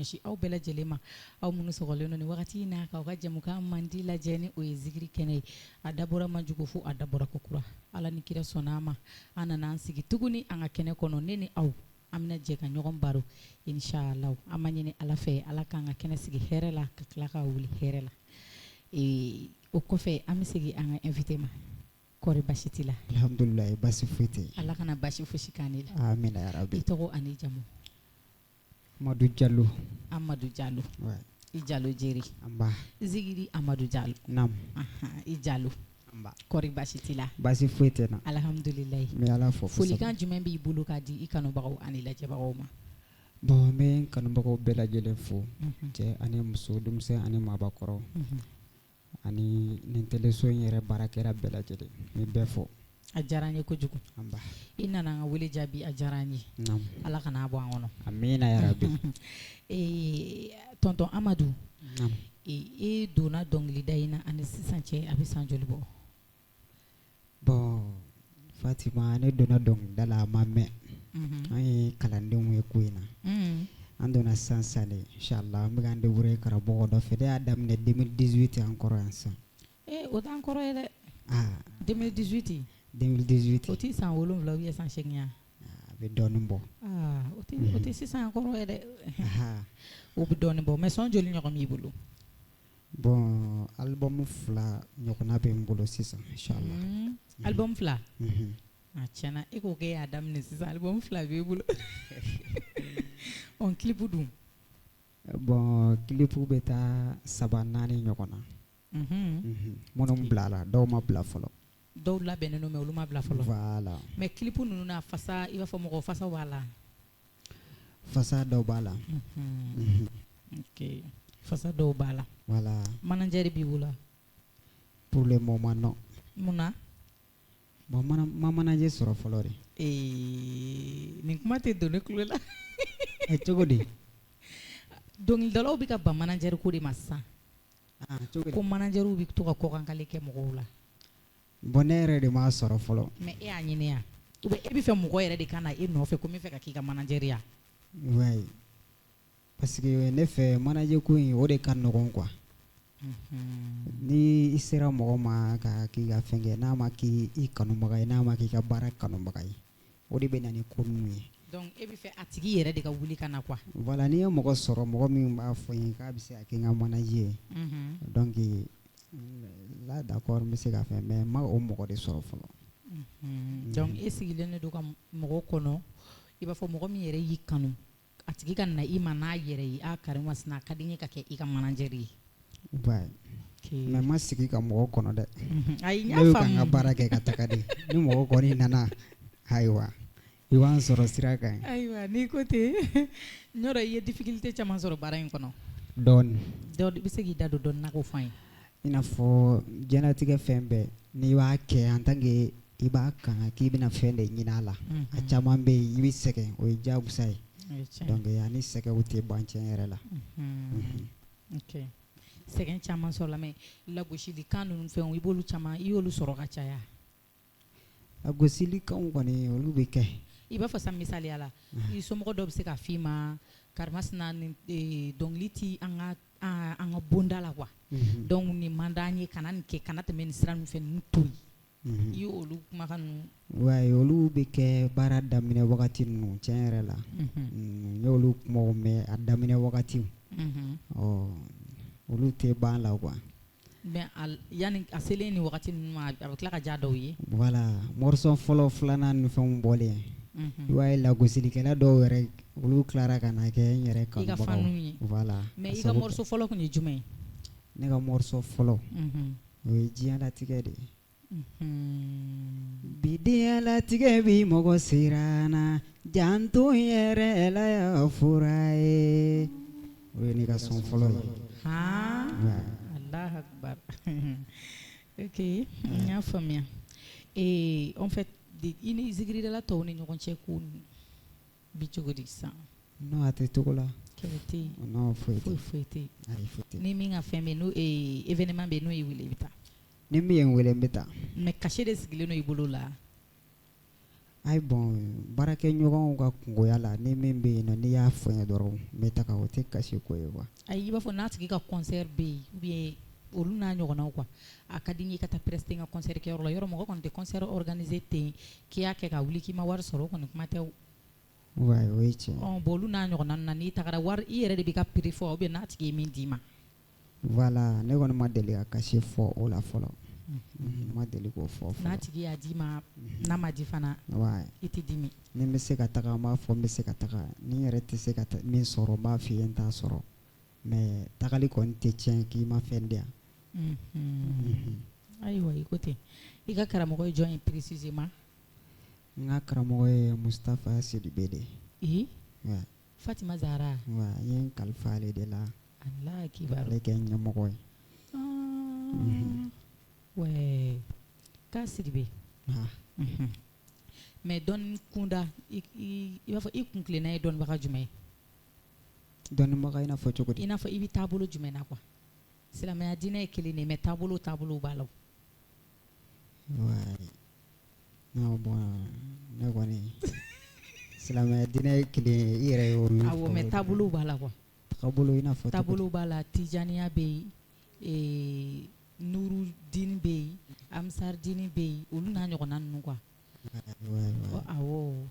ɲɛsin aw bɛɛ lajɛlen ma, aw minnu sɔgɔlen don nin wagati in na k'aw ka jɛmukan mandi lajɛ ni o ye zikiri kɛnɛ ye. A dabɔra man jugu fo a dabɔra ko kura. Ala ni kira sɔnna a ma, an nana an sigi tuguni an ka kɛnɛ kɔnɔ, ne ni aw an bɛna jɛ ka ɲɔgɔn baro inshallah. An b'a ɲini Ala fɛ, Ala k'an ka kɛnɛ sigi hɛrɛ la, ka tila k'a wuli hɛrɛ la. Ee, o kɔfɛ an bɛ segin an ka invité ma. Kɔri basi t'i la? Alhamdulilayi, basi foyi tɛ yen. Ala kana basi fosi k'an n'i la. Amina yarabi. I tɔgɔ ani jamu? Amadu Jalo. Amadu Jalo. Ouais. I Jalo jeri. Anba. Zigiri Amadu Jalo. Naam. Ahan, i Jalo. Anba. Kɔri basi t'i la? Basi foyi tɛ n na. Alhamdulilayi. N bɛ Ala fo kosɛbɛ. Folikan jumɛn b'i bolo k'a di i kanubagaw ani lajɛbagaw ma? Bon, n bɛ n kanubagaw bɛɛ lajɛlen fo. Cɛ ani muso, denmisɛn ani maabakɔrɔ. Ani nin teleso in yɛrɛ baarakɛla bɛɛ lajɛlen, n bɛ bɛɛ fo. A diyara n ye kojugu. Anba. I nana an ka wele jaabi, a diyara an ye. Naamu. Ala kana a bɔ an kɔnɔ. Amina yarabi. Ee, tonton Amadu. Naamu. E donna dɔnkilida in na ani sisan cɛ, a bɛ san joli bɔ? Bon, Fatima, ne donna dɔnkilida la a ma mɛn. An ye kalandenw ye ko in na. An donna sisan sisan de, inchallah an bɛ k'an débrouiller karamɔgɔ dɔ fɛ. Ne y'a daminɛ 2018 an kɔrɔ yan sisan. Ee, o t'an kɔrɔ ye dɛ. Aa. 2018. 2018. O t'i san 7 ou bien san 8 ye wa? A bɛ dɔɔnin bɔ. Aa, o tɛ sisan kɔrɔ ye dɛ. O bɛ dɔɔnin bɔ mais son joli ɲɔgɔn b'i bolo? Bon, album 2 ɲɔgɔnna bɛ n bolo sisan inchallah. Album 2? A tiɲɛna e ko k'e y'a daminɛ sisan album 2 b'e bolo. Ɔ clip dun? Bon, clip bɛ taa 3 4 ɲɔgɔn na. Minnu bilala, dɔw ma bila fɔlɔ. Dɔw labɛnnen don mais olu ma bila fɔlɔ. Voilà. Mais clip ninnu na fasa i b'a fɔ mɔgɔ fasaw b'a la. Fasa dɔw b'a la. Ok, fasa dɔw b'a la. Voilà. Manager b'i bolo wa? Pour le moment, non. Munna? Bon, ma manager sɔrɔ fɔlɔ de. Ee, nin kuma tɛ don ne tulo la. Ɛ, cogo di? Dɔnkilidalaw bɛ ka ban manager ko de ma sisan. Ah, cogo di? Ko manager bɛ to ka kɔkankale kɛ mɔgɔw la. Bon, ne yɛrɛ de m'a sɔrɔ fɔlɔ. Mais e y'a ɲini wa? Ou bien e bɛ fɛ mɔgɔ yɛrɛ de ka na e nɔfɛ ko n bɛ fɛ ka k'i ka manager ya? Ouais. Parce que ne fɛ manager ko in, o de ka nɔgɔn quoi. Ni i sera mɔgɔ ma ka k'i ka fɛn kɛ, n'a ma k'i kanubaga ye, n'a ma k'i ka baara kanubaga ye, o de bɛ na ni ko ninnu ye. Donc e bɛ fɛ a tigi yɛrɛ de ka wuli ka na quoi. Voilà, n'i ye mɔgɔ sɔrɔ, mɔgɔ min b'a fɔ n ye k'a bɛ se ka kɛ n ka manager ye. Donc là, d'accord, n bɛ se ka fɛn, mais n ma o mɔgɔ de sɔrɔ fɔlɔ. Donc e sigilen de don ka mɔgɔ kɔnɔ, i b'a fɔ mɔgɔ min yɛrɛ y'i kanu, a tigi ka na i ma n'a yɛrɛ ye, a karimasina a ka di n ye ka kɛ i ka manager ye. Ouais. Mais n ma sigi ka mɔgɔ kɔnɔ dɛ. Ayi, n Ne y'a bɛ ka n ka faamu. baara kɛ ka taga de. Ni mɔgɔ kɔni nana, ayiwa, i b'an sɔrɔ sira kan. Ayiwa, n'i ko ten, n y'a dɔn i ye difficulté caman sɔrɔ baara in kɔnɔ. Dɔɔni. Dɔɔni, i bɛ se k'i da don dɔɔni na k'o fɔ an ye. I n'a fɔ diɲɛlatigɛ fɛn bɛɛ, n'i b'a kɛ en tant que i b'a kan k'i bɛna fɛn de ɲini a la, a caman bɛ yen i bɛ sɛgɛn, o ye diyagosa ye. Donc ani sɛgɛnw tɛ ban tiɲɛ yɛrɛ la. Ok, sɛgɛn caman sɔrɔla, mais lagosilikan ninnu fɛnw, i b'olu caman, i y'olu sɔrɔ ka caya? Lagosilikanw kɔni, olu bɛ kɛ. I b'a fɔ sa, misaliya la, i somɔgɔ dɔ bɛ se k'a f'i ma, karimasina, nin dɔnkili ti an ka bonda la quoi, donc nin man d'an ye, kana nin kɛ, kana tɛmɛ nin sira ninnu fɛ, ninnu to yen. I y'olu kumakan ninnu? Ouais, olu bɛ kɛ baara daminɛ wagati ninnu, tiɲɛ yɛrɛ la. N y'olu kumaw mɛn a daminɛ wagatiw. Ɔ, olu tɛ ban la quoi. Mais yanni a selen ni wagati ninnu ma, a bɛ tila ka diya dɔw ye. Voilà, morceau fɔlɔ, filanan ni fɛnw bɔlen, i b'a ye lagosilikɛla dɔw yɛrɛ, olu tilara ka na kɛ n yɛrɛ I ka kanubagaw. fanw ye. Voilà. Mais i ka morceau fɔlɔ tun ye jumɛn ye? Ne ka morceau fɔlɔ, o ye diɲɛlatigɛ de ye. Bi diɲɛlatigɛ bi mɔgɔ siran, janto yɛrɛ la ya fura ye. O ye ne ka son fɔlɔ ye. Han. Ouais. Allahu akbar. Ok, n y'a faamuya. Ee, en fait, i ni zikiridala tɔw ni ɲɔgɔn cɛ ko bi cogo di sisan? Non, a tɛ cogo la. Kɛlɛ tɛ yen? Non, foyi tɛ. Foyi foyi tɛ yen. Ayi, foyi tɛ. Ni min ka fɛn bɛ yen, n'o événement bɛ yen, n'o y'i wele, i bɛ taa? Ni min ye n wele, n bɛ taa. Mais cachet de sigilen don i bolo la? Ayi, bon, baarakɛɲɔgɔnw ka kungoya la, ni min bɛ yen nɔ, n'i y'a fɔ n ye dɔrɔn, n bɛ taga. O tɛ kasi ko ye quoi. Ayi, i b'a fɔ n'a tigi ka concert bɛ yen ou bien olu n'a ɲɔgɔnnaw quoi, a ka di n ye i ka taa prester n ka concert kɛyɔrɔ la. Yɔrɔ mɔgɔ kɔni tɛ concert organiser ten k'i y'a kɛ ka wuli k'i ma wari sɔrɔ, o kɔni kuma tɛ o. Ouais, o ye tiɲɛ. Ɔ bon, olu n'a ɲɔgɔnna na, n'i tagara, wari i yɛrɛ de b'i ka prix fɔ ou bien n'a tigi ye min d'i ma? Voilà, ne kɔni ma deli ka cachet fɔ o la fɔlɔ. N ma deli k'o fɔ N'a fɔlɔ. tigi y'a d'i ma, n'a ma di fana, i tɛ dimi? Ni n bɛ se ka taga, n b'a fɔ n bɛ se ka taga. Ni n yɛrɛ tɛ se ka min sɔrɔ, n b'a f'i ye n t'a sɔrɔ, mais tagali kɔni tɛ tiɲɛ k'i ma fɛn di yan. Ayiwa, i ko ten. I ka karamɔgɔ ye jɔn ye précisément? N ka karamɔgɔ ye Mustafa Sidibe de ye. Ee, Fatima Zahara? Ouais, n ye n kalifa ale de la. Allah kibaru. Ale kɛ n ɲɛmɔgɔ ye. Ah, ouais, k'a Sidibe. Ah. Mais dɔnni kunda, i b'a fɔ i kun tilenna ye dɔnnibaga jumɛn ye? Dɔnnibaga i n'a fɔ cogo di? I n'a fɔ i bɛ taabolo jumɛn na quoi? Silamɛya diinɛ ye kelen de ye, mais taabolo taabolow b'a la o. Ouais. Non, bon, ne kɔni, silamɛya diinɛ ye kelen ye, i yɛrɛ y'o min Awɔ, fɔ. mais taabolow b'a la quoi. Taabolo i n'a fɔ cogo di? Taabolow b'a la. Tijaniya bɛ yen, nuru dini bɛ yen, ansar dini bɛ yen, olu n'a ɲɔgɔnna ninnu quoi. Ouais. Awɔ.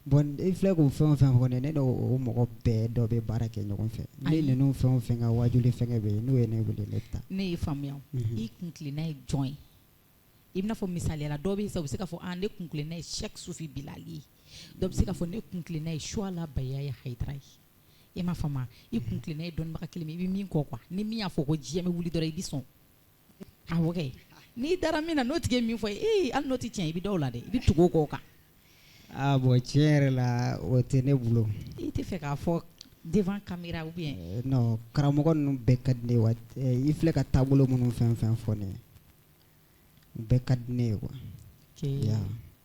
Bon, i filɛ k'o fɛn o fɛn fɔ ne, ne n'o o mɔgɔ bɛɛ dɔ bɛ baara kɛ ɲɔgɔn fɛ. Ni Ayi. ninnu fɛn o fɛn ka wajuli fɛngɛ bɛ yen, n'u ye ne wele, ne bɛ taa. Ne y'i faamuya o. I kun tilenna ye jɔn ye? I bɛna fɔ misaliyala, dɔw bɛ yen sisan, u bɛ se k'a fɔ: ah, ne kun tilenna ye Cheikh Sufi Bilali ye. Dɔ bɛ se k'a fɔ: ne kun tilenna ye Suala Bayaya Hayidara ye. I m'a faamu? I kun tilenna ye dɔnnibaga kelen min, i bɛ min kɔ quoi, ni min y'a fɔ ko diɲɛ bɛ wuli dɔrɔn, i bɛ sɔn. Awɔ kɛ, n'i dara min na, n'o tigi ye min fɔ, ee, hali n'o tɛ tiɲɛ, i bɛ da o la dɛ, i bɛ tugu o kɔ kan. Ah bon, tiɲɛ yɛrɛ la, o tɛ ne bolo. I tɛ fɛ k'a fɔ devant caméra ou bien? Non, karamɔgɔ ninnu bɛɛ ka di ne ye wa. I filɛ ka taabolo minnu fɛn fɛn fɔ ne ye, u bɛɛ ka di ne ye quoi. Ya,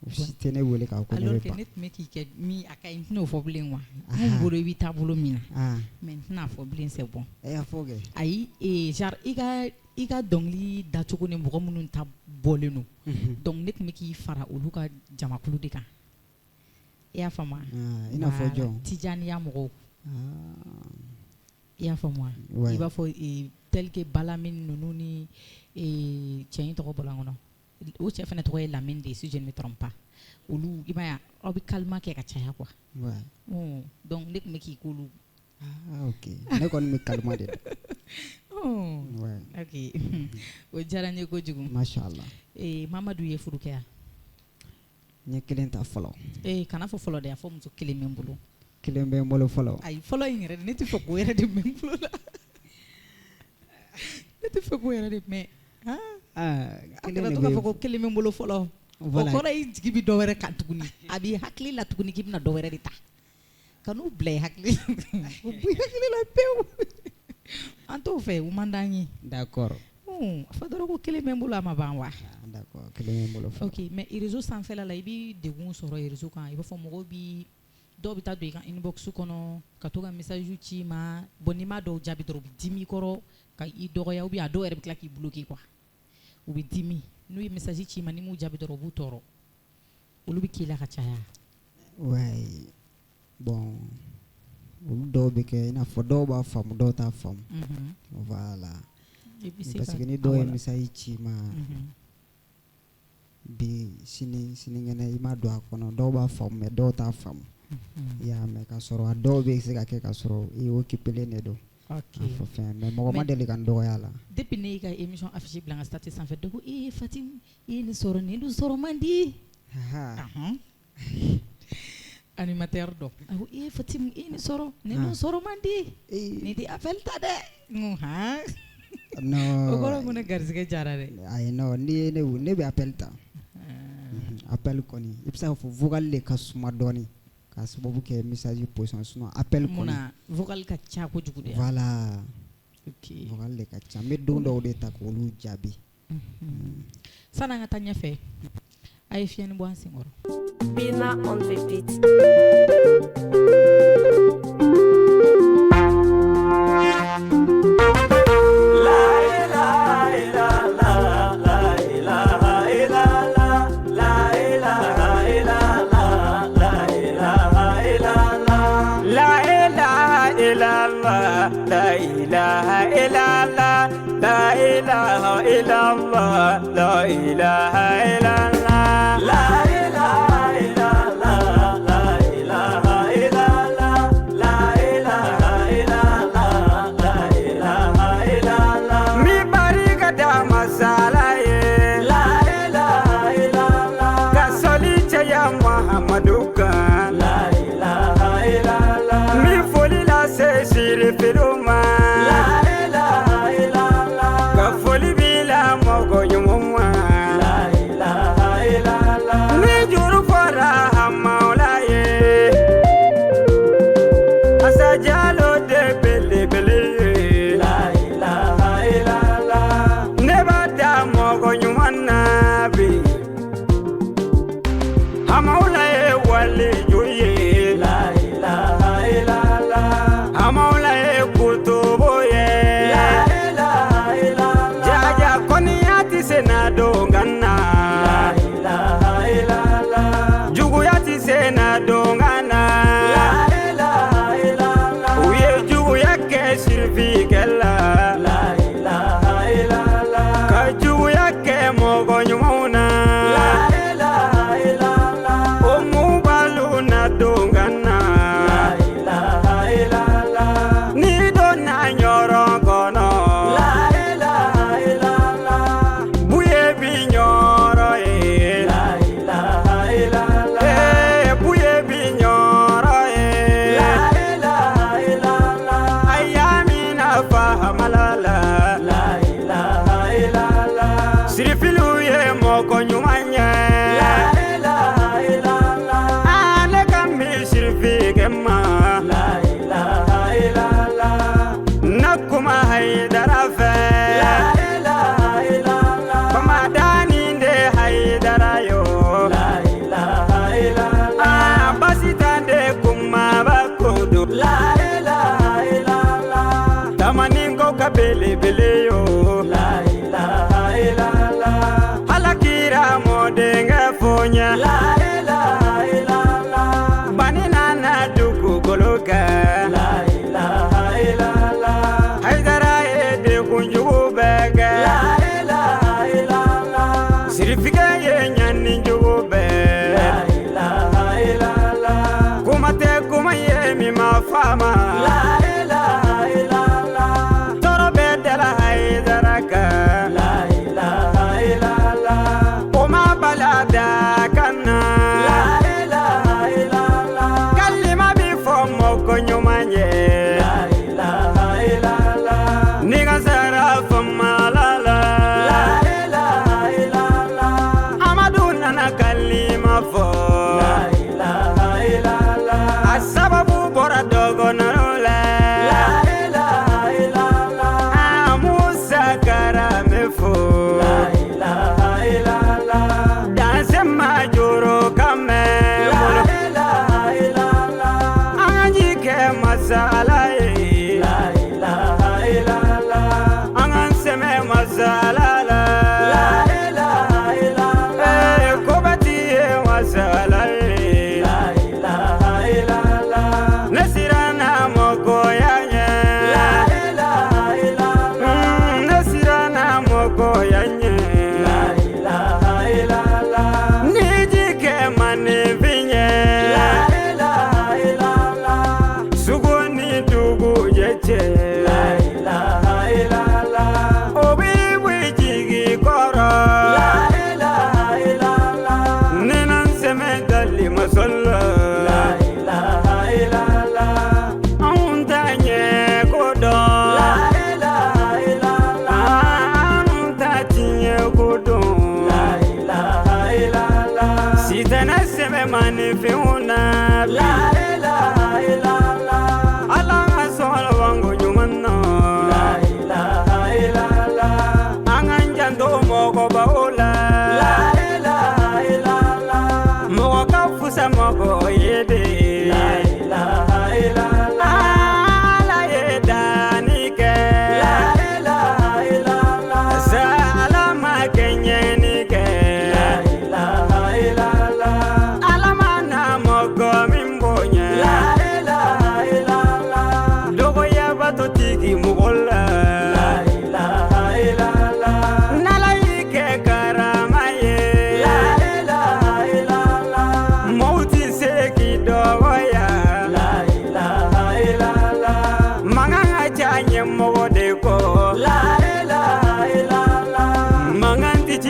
u si tɛ ne wele k'a ko ne Alors bɛ que ban. ne tun bɛ k'i kɛ min, a ka ɲi, n tɛn'o fɔ bilen quoi. Mun bolo, i bɛ taabolo min na, mais n tɛna fɔ bilen, c'est bon. E y'a fɔ kɛ. Ayi, genre i ka dɔnkili dacogo ni mɔgɔ minnu ta bɔlen don, donc ne tun bɛ k'i fara olu ka jamakulu de kan, i y'a faamu wa? Ah, i n'a fɔ Voilà, jɔn? Tijaniya mɔgɔw. I y'a faamu wa? Ouais. I b'a fɔ tel que Balamine ninnu ni cɛ in tɔgɔ bɔra n kɔnɔ, o cɛ fana tɔgɔ ye Lamine de ye, si je ne me trompe pas. Olu, i m'a ye, aw bɛ kalima kɛ ka caya quoi. Donc ne tun bɛ k'i k'olu. Ah ok, ne kɔni bɛ kalima de dɔn. Ouais. Ok, o diyara n ye kojugu. Masha Allah. Mamadu ye furu kɛ yan? N ye kelen ta fɔlɔ. Ee, kana fɔ fɔlɔ dɛ, a fɔ muso kelen bɛ n bolo. Kelen bɛ n bolo fɔlɔ. Ayi, fɔlɔ in yɛrɛ, ne tɛ fɛ k'o yɛrɛ de mɛn n tulo la. Ne tɛ fɛ k'o yɛrɛ de mɛn. Ah, A kelen kana de to k'a bɛ fɔ ko kelen bɛ n bolo fɔlɔ. O Voilà. kɔrɔ y'i jigi bɛ dɔ wɛrɛ kan tuguni. A b'i hakili la tuguni k'i bɛna dɔ wɛrɛ de ta. Ka n'u bila i hakili la. O bɔ i hakili la pewu. An t'o fɛ, o man d'an ye. D'accord. A fɔ dɔrɔn ko kelen bɛ n bolo, a ma ban wa? D'accord, kelen bɛ n bolo fɔlɔ. Ok, mais réseau sanfɛla la, i b'i degun sɔrɔ réseau kan? I b'a fɔ mɔgɔw bi, dɔw bɛ taa don i ka inbox kɔnɔ ka to ka message ci i ma. Bon, n'i ma dɔw jaabi dɔrɔn, u bɛ dimi i kɔrɔ ka i dɔgɔya, ou bien a dɔw yɛrɛ bɛ tila k'i bloquer quoi. U bɛ dimi n'u ye message ci i ma, n'i m'u jaabi dɔrɔn, u b'u tɔɔrɔ. Olu bɛ k'i la ka caya? Ouais. Bon, olu dɔw bɛ kɛ i n'a fɔ dɔw b'a faamu, dɔw t'a faamu. Voilà. I bɛ se Parce ka que ni dɔw ye awala. message ci i ma bi, sini, sinikɛnɛ, i ma don a kɔnɔ, dɔw b'a faamu, mais dɔw t'a faamu. I y'a mɛn, k'a sɔrɔ a dɔw bɛ se ka kɛ k'a sɔrɔ i occupé de don. A fɔ fɛn, mais mɔgɔ ma Mais deli ka n dɔgɔya a la. Depuis ne y'i ka émission affiche bila n ka statut sanfɛ, dɔ ko: ee Fatim, i ye nin sɔrɔ, nin dun sɔrɔ man di. Animateur dɔ a ko: ee Fatim, i ye nin sɔrɔ, nin dun sɔrɔ man di, nin tɛ appel ta dɛ. N ko han? Non. O kɔrɔ ko ne garisɛgɛ jara dɛ. Ayi, non, n'i ye ne ne bɛ appel ta. Appel kɔni, i bɛ se k'a fɔ vocal de ka suma dɔɔni k'a sababu kɛ message position, sinon appel kɔni. Munna, vocal ka ca kojugu de? Voilà. Ok. Vocal de ka ca. N bɛ don dɔw de ta k'olu jaabi. Sanni an ka taa ɲɛfɛ, a ye fiɲɛni bɔ an senkɔrɔ. Bina on the beat. La ilaha illallah, la ilaha illallah, la ilaha illallah. illallah, la ilaha illallah, la ilaha illallah, la ilaha illallah, la ilaha illallah, la ilaha illallah. Mi barika da masala ye, la ilaha illallah. Ka sali caya Muhammadu kan, la ilaha illallah. Mi foli lase sirifilu ma, la ilaha illallah. Ka foli bila mɔgɔ ɲuman ma, la ilaha illallah. Ni juru fɔra Hamawula ye, Asa Jalo de belebele ye, la ilaha illallah. Ne b'a da mɔgɔ ɲuman na bi, Hamawula ye waliju ye, la ilaha illallah. Hamawula ye kutubu ye, la ilaha illallah. Jaja kɔniya tɛ se na don ka na, la ilaha illallah. Juguya tɛ se na don ka na, la ilaha illallah. U ye juguya kɛ sirifikɛ la, la ilaha illallah. Ka juguya kɛ mɔgɔ ɲumanw na, la ilaha illallah. O mun b'alu na don ka na, la ilaha illallah. N'i donna ɲɔrɔ kɔnɔ, la ilaha illallah. Buye bi ɲɔrɔ ye, la ilaha illallah. Ee buye bi ɲɔrɔ ye, la ilaha illallah. Ayamina fahamala la, la ilaha illallah. Sirifilu ye mɔgɔ ɲuman ye, la ilaha illallah. Ale ka mi sirifikɛ ma, la ilaha illallah. Na kuma Hayidara fɛ, la ilaha illallah. Bamadani de Hayidara yo, la ilaha illallah. Ah, basitan de kumaba kodo, la ilaha illallah. Tamaninko ka belebele yo, la ilaha illallah. Alakira mɔdenkɛ foɲɛ, la ilaha illallah. Bani nana dugukolo kan, la ilaha illallah. Hayidara ye degun jugu bɛɛ kɛ, la ilaha illallah. Sirifikɛ ye ɲani jugu bɛɛ, la ilaha illallah. Kuma tɛ kuma ye min ma fama, la ilaha illallah. Tɔɔrɔ bɛɛ dala Hayidara kan, la ilaha illallah. O ma bala da kan na, la ilaha illallah. Kalima bi fɔ mɔgɔ ɲuman ye, la ilaha illallah. Ni ka sara famala la, la ilaha illallah. Amadu nana kalima fɔ, la ilaha illallah. A sababu bɔra dɔgɔnɔrɔ la,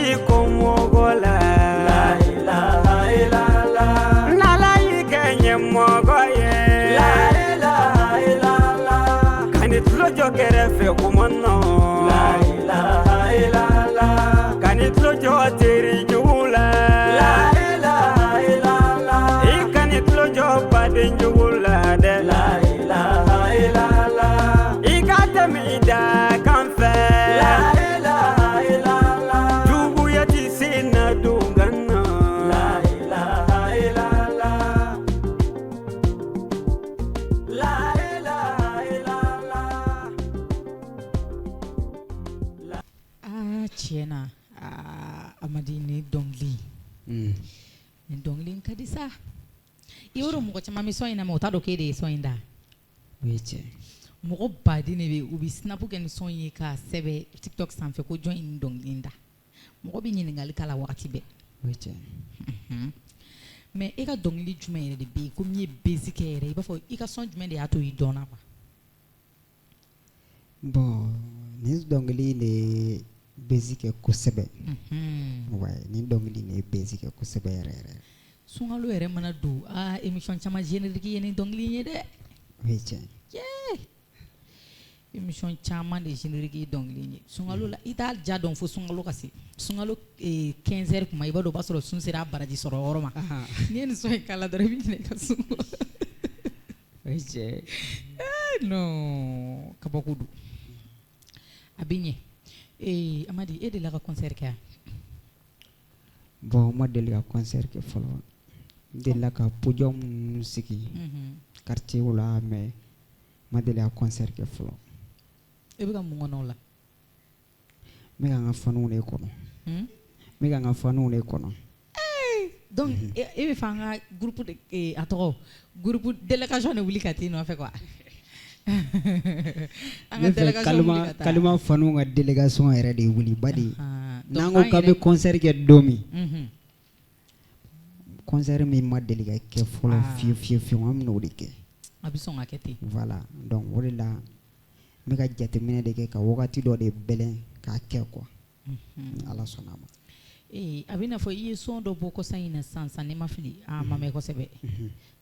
i kɔmɔgɔ la. La ilaha illallah. N'Ala y'i kɛ ɲɛmɔgɔ ye. La ilaha illallah. Kan'i tulo jɔ kɛrɛfɛ kuma na. La ilaha illallah. Kan'i tulo jɔ teri jugu la. La ilaha illallah. I kan'i tulo jɔ baden jugu la dɛ. La ilaha illallah. I ka tɛmɛ i da kan fɛ. La ilaha illallah. Juguya ti se na don gan na. La ilaha illallah. La ilaha illallah. Aa, tiɲɛ na, aa, Amadi, nin dɔnkili, nin dɔnkili in ka di sa. I yɔrɔ, mɔgɔ caman bɛ son in na, mais u t'a dɔn k'e de ye son in da. O ye tiɲɛ. Mɔgɔ baden de bɛ, u bɛ snap kɛ ni son ye k'a sɛbɛn TikTok sanfɛ ko jɔn ye nin dɔnkili in da. Mɔgɔ bɛ ɲininkali k'a la wagati bɛɛ. O ye tiɲɛ. Mais e ka dɔnkili jumɛn yɛrɛ de bɛ yen ko min ye buzz kɛ yɛrɛ? I b'a fɔ i ka son jumɛn de y'a to i dɔnna quoi? Bon, nin dɔnkili in de ye buzz kɛ kosɛbɛ. Ouais, nin dɔnkili in de ye buzz kɛ kosɛbɛ yɛrɛ yɛrɛ. Sunkalo yɛrɛ mana don, aa, émission caman générique ye nin dɔnkili in ye dɛ. O ye tiɲɛ. Émission caman de générique ye dɔnkili in ye sunkalo la. I t'a ja dɔn fo sunkalo ka se, sunkalo 15 heures kuma, i b'a dɔn o b'a sɔrɔ sun sera a baraji sɔrɔ yɔrɔ ma. N'i ye nin son in k'a la dɔrɔn, i bɛ ɲinɛ i ka sun kɔ. O ye tiɲɛ. Eh, non, kabako don, a bɛ ɲɛ. Amadi, e delila ka concert kɛ wa? Bon, n ma deli ka concert kɛ fɔlɔ. N delila ka podium ninnu sigi quartier la, mais n ma deli ka concert kɛ fɔlɔ. E bɛ ka mun kɔnɔ o la? N bɛ ka n ka fanw de kɔnɔ. Hmm? N bɛ ka n ka fanw de kɔnɔ. Donc e bɛ fɛ an ka groupe de a tɔgɔ groupe délégation de wuli ka t'i nɔfɛ quoi? An N ka bɛ fɛ délégation wuli Kalima ka taa. Kalima fanw ka délégation yɛrɛ de wuli badi. Donc N'an ko an k'an yɛrɛ bɛ concert kɛ don min, concert min ma deli ka kɛ fɔlɔ fiyewu fiyewu fiyewu, an bɛn'o de kɛ. A bɛ sɔn ka kɛ ten. Voilà, donc o de la n bɛ ka jateminɛ de kɛ ka wagati dɔ de bɛlɛn k'a kɛ quoi, ni Ala sɔnna a ma. A bɛ n'a fɔ i ye son dɔ bɔ kɔsa in na sisan sisan, n'i ma fili, a ma mɛn kosɛbɛ.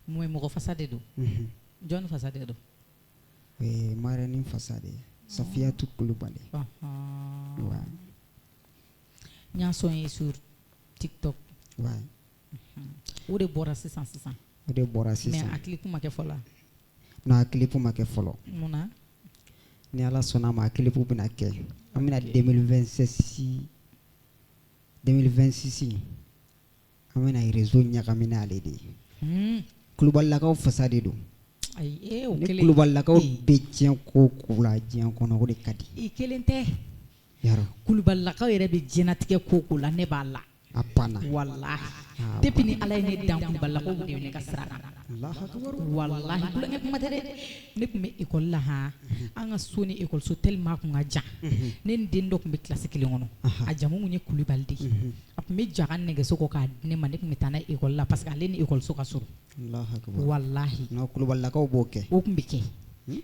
Mun mɔgɔ fasa de don? Jɔnni fasa de don? O ye marraine fasa de ye, Safiyatu Kulubali. Ouais. N y'a son ye sur TikTok. Ouais. O de bɔra sisan sisan? O de bɔra Mais sisan. a clip ma kɛ fɔlɔ? Non, a clip ma kɛ fɔlɔ. Mun na? Ni Ala sɔnna a ma, a clip bɛna kɛ. An bɛna 2026, 2026, an bɛna réseau ɲagami n'ale de ye. Kulubalilakaw fasa de don. Ayi, o Ni kelen. Kulubalilakaw bɛ diɲɛ ko o ko la diɲɛ kɔnɔ, o de ka di. I kelen tɛ. Yarɔ. Kulubalilakaw yɛrɛ bɛ diɲɛnatigɛ ko o ko la, ne b'a la. A banna. Walahi. Ah, Depuis ni Ala ye ne dan, kulubalilakaw de bɛ ne ka sira kan. Allahu akbar. Walahi, kulonkɛ kuma tɛ dɛ. Ne tun bɛ école la han, an ka so ni école so tellement kun ka jan. Ne ni den dɔ tun bɛ classe kelen kɔnɔ. A jamu tun ye Kulubali de ye. A tun bɛ jɔ a ka nɛgɛso kɔ k'a di ne ma, ne tun bɛ taa n'a ye école la parce que ale ni école so ka surun. Allahu akbar. Walahi. Non, kulubalilakaw b'o kɛ. O tun bɛ kɛ.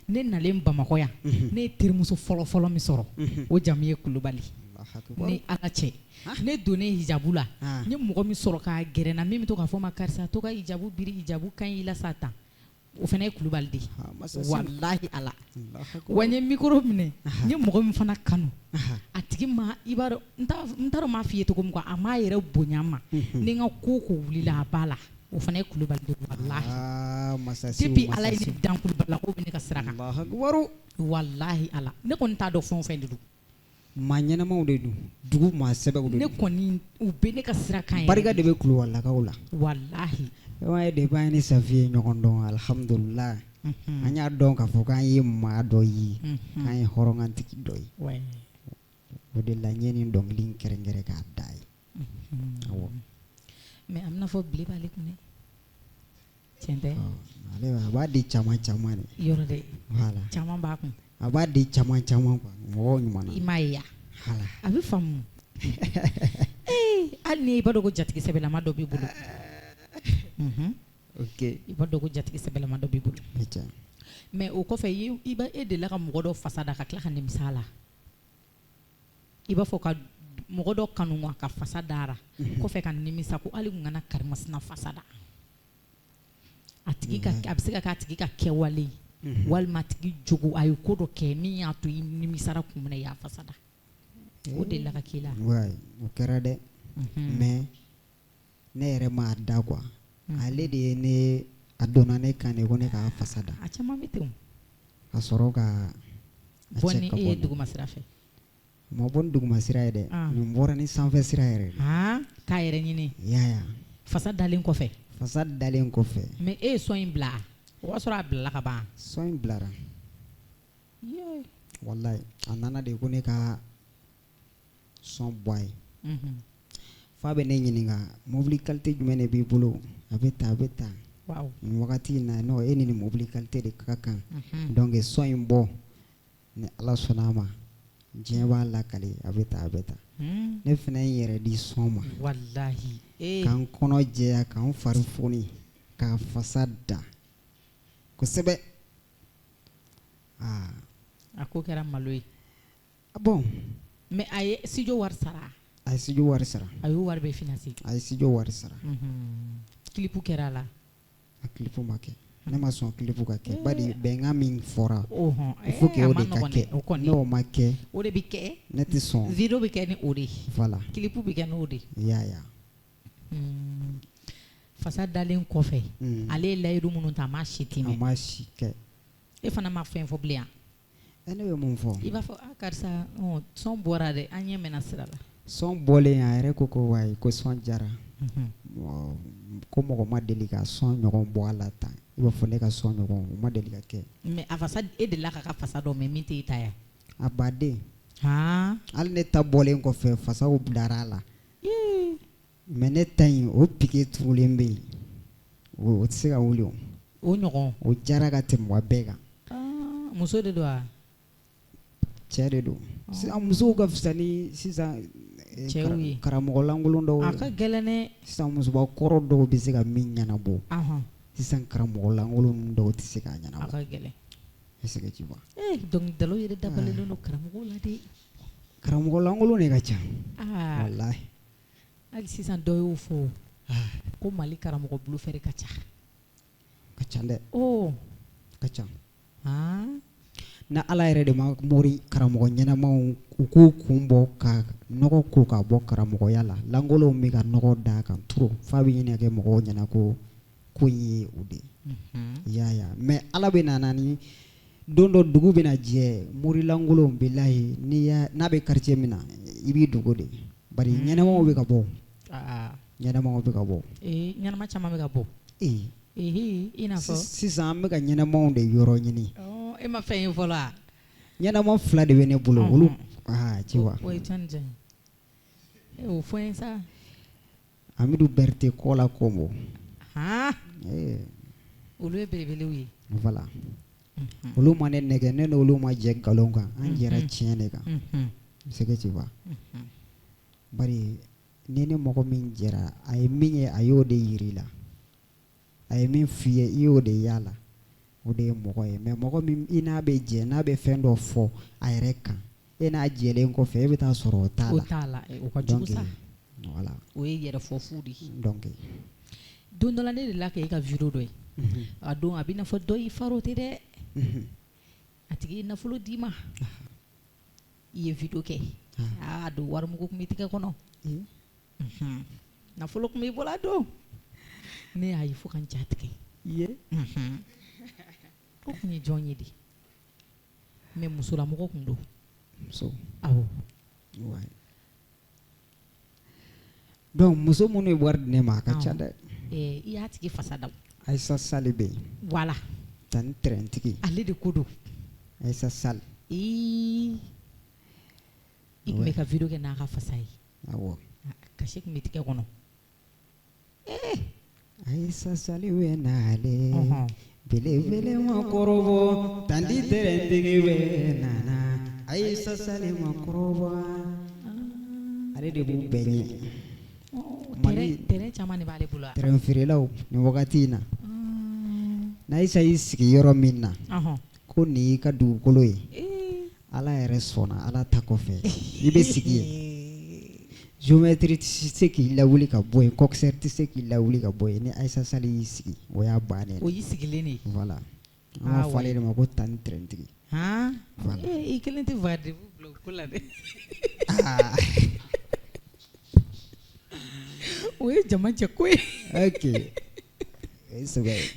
Ne nalen Bamakɔ yan, ne ye terimuso fɔlɔ fɔlɔ min sɔrɔ, o jamu ye Kulubali. Allahu akbar. Ni Ala cɛ, ne donnen hijabu la, n ye mɔgɔ min sɔrɔ k'a gɛrɛ n na, min bɛ to k'a fɔ n ma karisa to ka hijabu biri, hijabu ka ɲi i la sa tan, o fana ye Kulubali de ye. Walahi Ala. Wa n ye micro minɛ, n ye mɔgɔ min fana kanu, a tigi ma, i b'a dɔn, n t'a dɔn n m'a f'i ye cogo min quoi, a m'a yɛrɛ bonya n ma. Ni n ka ko o ko wulila, a b'a la, o fana ye Kulubali de ye walahi. Ah, masasiw, Depuis Ala ye ne masasiw. dan, Kulubalilakaw bɛ ne ka sira kan. Allahu akbar. Walahi Ala, ne kɔni t'a dɔn fɛn o fɛn de don. Maa ɲɛnamaw de don, dugu maa sɛbɛw de Ne don. kɔni, u bɛ ne ka sira kan yɛrɛ. Barika de bɛ kulubalilakaw la. Walahi. I m'a ye, depuis an ni Safi ye ɲɔgɔn dɔn, alhamdulillah, an y'a dɔn k'a fɔ k'an ye maa dɔ ye, k'an ye hɔrɔnkantigi dɔ ye. O de la n ye nin dɔnkili in kɛrɛnkɛrɛn k'a da ye. Awɔ. Mais a bɛna fɔ bile b'ale kun dɛ. Tiɲɛ tɛ? Ale a b'a di caman caman de. Yɔrɔ dɛ. Voilà. Caman b'a kun. A b'a di caman caman quoi, mɔgɔw ɲuman na. I m'a ye ya. Voilà. A bɛ faamu. Ee, hali ni i b'a dɔn ko jatigi sɛbɛlama dɔ b'i bolo. Ok. I b'a dɔn ko jatigi sɛbɛlama dɔ b'i bolo. O tiɲɛ. Mais o kɔfɛ, i b'a e delila ka mɔgɔ dɔ fasa da ka tila ka nimisa a la. I b'a fɔ ka Mɔgɔ dɔ kanu ka fasa dara kɔfɛ ka nimisa ko hali n kana karimasina fasa da. A tigi ka, a bɛ se ka k'a tigi ka kɛwale ye, walima a tigi jogo, a ye ko dɔ kɛ min y'a to i nimisara kun min na i y'a fasa da. O delila ka k'i la? Ouais, o kɛra dɛ, mais ne yɛrɛ m'a da quoi. Ale de ye ne, a donna ne kan de ko ne k'a fasa da. A caman bɛ ten o. Ka sɔrɔ ka a bɔ cɛ ni ka e bɔ ye ne. duguma sira fɛ. Ma bɔ ni duguma sira ye dɛ. Nin bɔra ni sanfɛ sira yɛrɛ de. K'a yɛrɛ ɲini. I y'a ye. Fasa dalen kɔfɛ. Fasa dalen kɔfɛ. Mais e ye son in bila, o y'a sɔrɔ a bilala ka ban. Son in bilara. Walayi, a nana de ko ne ka son bɔ a ye. Fa bɛ ne ɲininka mobili qualité jumɛn de b'i bolo, a bɛ tan, a bɛ tan. Nin wagati in na, non, e ni nin mobili qualité de ka kan. Donc son in bɔ, ni Ala sɔnna a ma, diɲɛ b'a lakale, a bɛ tan, a bɛ tan. Ne fana ye n yɛrɛ di son ma. Walahi. K'an kɔnɔ jɛya, k'an fari foni, k'a fasa da kosɛbɛ. Aa. A ko kɛra malo ye. Bon. Mais a ye studio wari sara. A ye studio wari sara. A y'o wari bɛɛ financer. A ye studio wari sara. Clip kɛra a la. A clip ma kɛ. Ne ma sɔn clip ka kɛ. Bari bɛnkan min fɔra, Ɔhɔn. il faut que A o ma de ka nɔgɔn kɛ. dɛ, o kɔni. N'o ma kɛ, O de bɛ kɛ. ne tɛ sɔn. Vidéo bɛ kɛ ni o de ye. Voilà. Clip bɛ kɛ n'o de ye. I y'a ye. Fasa dalen kɔfɛ, ale ye layidu minnu ta, a ma si timɛ. A ma si kɛ. E fana ma fɛn fɔ bilen yan. Ne bɛ mun fɔ? I b'a fɔ, ah karisa, son bɔra dɛ, an ɲɛ mɛnna sira la. Son bɔlen, a yɛrɛ ko ko wayi, ko son jara. Ko mɔgɔ ma deli ka son ɲɔgɔn bɔ a la tan. I b'a fɔ ne ka son ɲɔgɔn, o ma deli ka kɛ. Mais a fasa, e delila k'a ka fasa dɔ mɛn min tɛ e ta ye? A baden. Hali ne ta bɔlen kɔfɛ, fasaw bilara a la. Mais ne ta in, o piqué turulen bɛ yen. O tɛ se ka wuli o. O ɲɔgɔn. O jara ka tɛmɛ wa bɛɛ kan. Muso de don wa? Cɛ de don. Sisan musow ka fisa ni sisan cɛw ye. Karamɔgɔ lankolon dɔw A ye. ka gɛlɛn dɛ. Sisan musoba kɔrɔ dɔw bɛ se ka min ɲɛnabɔ. Sisan karamɔgɔ lankolon dɔw tɛ se k'a ɲɛnabɔ. A ka gɛlɛn. Est-ce que tu vois? Dɔnkilidalaw yɛrɛ dabalilen don karamɔgɔw la dɛ. Karamɔgɔ lankolon de ka ca. Walahi. Hali sisan dɔ y'o fɔ ko Mali karamɔgɔ bluffeur ka ca. Ka ca dɛ. Ka ca. Na Ala yɛrɛ de ma mori karamɔgɔ ɲɛnamaw u k'u kun bɔ ka nɔgɔ ko ka bɔ karamɔgɔya la. Lankolonw bɛ ka nɔgɔ d'a kan trop f'a bɛ ɲini ka kɛ mɔgɔw ɲɛna ko ko in ye o de ye. I y'a ye mais Ala bɛ na ni don dɔ dugu bɛna jɛ mori lankolonw bilahi n'i y'a n'a bɛ quartier min na i b'i dogo de. Bari ɲɛnamaw bɛ ka bɔ. Ɲɛnamaw bɛ ka bɔ. Ɲɛnama caman bɛ ka bɔ. I n'a fɔ. Sisan an bɛ ka ɲɛnamaw de yɔrɔ ɲini. E ma fɛn ye fɔlɔ wa? Ɲɛnama fila de bɛ ne bolo olu tu vois. O ye jɔn ni jɔn ye? O fɔ n ye sa. Amidu Berete Kɔla Kɔnbo. Olu ye belebelew ye. Voilà. Olu ma ne nɛgɛ, ne n'olu ma jɛ nkalon kan, an jɛra tiɲɛ de kan. C'est que tu vois. Bari ni ni mɔgɔ min jɛra, a ye min ye, a y'o de yir'i la. A ye min f'i ye, i y'o de y'a la. O de ye mɔgɔ ye. Mais mɔgɔ min i n'a bɛ jɛ, n'a bɛ fɛn dɔ fɔ a yɛrɛ kan, e n'a jɛlen kɔfɛ, e bɛ taa sɔrɔ o t'a la. O t'a la, o ka jugu sa. Voilà. O ye yɛrɛ fɔ fu de ye. Donc. Don dɔ la ne delila k'e ka vidéo dɔ ye. A don a b'i n'a fɔ dɔ y'i farote dɛ. A tigi ye nafolo d'i ma. I ye vidéo kɛ. A don warimugu tun b'i tɛgɛ kɔnɔ. Nafolo tun b'i bolo a don. Ne y'a ye fo ka n ja tigɛ. O tun ye jɔn ye de? Mais musolamɔgɔ tun don. Muso. Awɔ. Ouais. Donc muso minnu ye wari di ne ma a ka ca dɛ. I y'a tigi fasa da. Ayisa Sali bɛ yen. Voilà. Tani tɛrɛntigi. Ale de ko don. Ayisa Sali. I tun bɛ ka vidéo kɛ n'a ka fasa ye. Awɔ. Kasi tun bɛ tigɛ kɔnɔ. Ayisa Sali bɛ nalen. Belebele ma kɔrɔbɔ tandi tɛrɛntigi bɛ nana. Ayisa Sali ma kɔrɔbɔ. Ale de b'u bɛɛ ɲɛ. Terrain caman de b'ale bolo wa? Terrain feerelaw nin wagati in na. N'Ayisa y'i sigi yɔrɔ min na. Ko nin y'i ka dugukolo ye. Ala yɛrɛ sɔnna, Ala ta kɔfɛ i bɛ sigi yen. Géomètre tɛ se k'i lawuli ka bɔ yen, coxeur tɛ se k'i lawuli ka bɔ yen. Ni Ayisa Sali y'i sigi, o y'a bannen. O y'i sigilen de ye. Voilà, an b'a fɔ ale de ma ko tani tɛrɛntigi. Han. Voilà. I kelen tɛ rendez-vous bila o ko la dɛ. O ye jama cɛ ko ye. Ok, o ye sɛbɛ ye.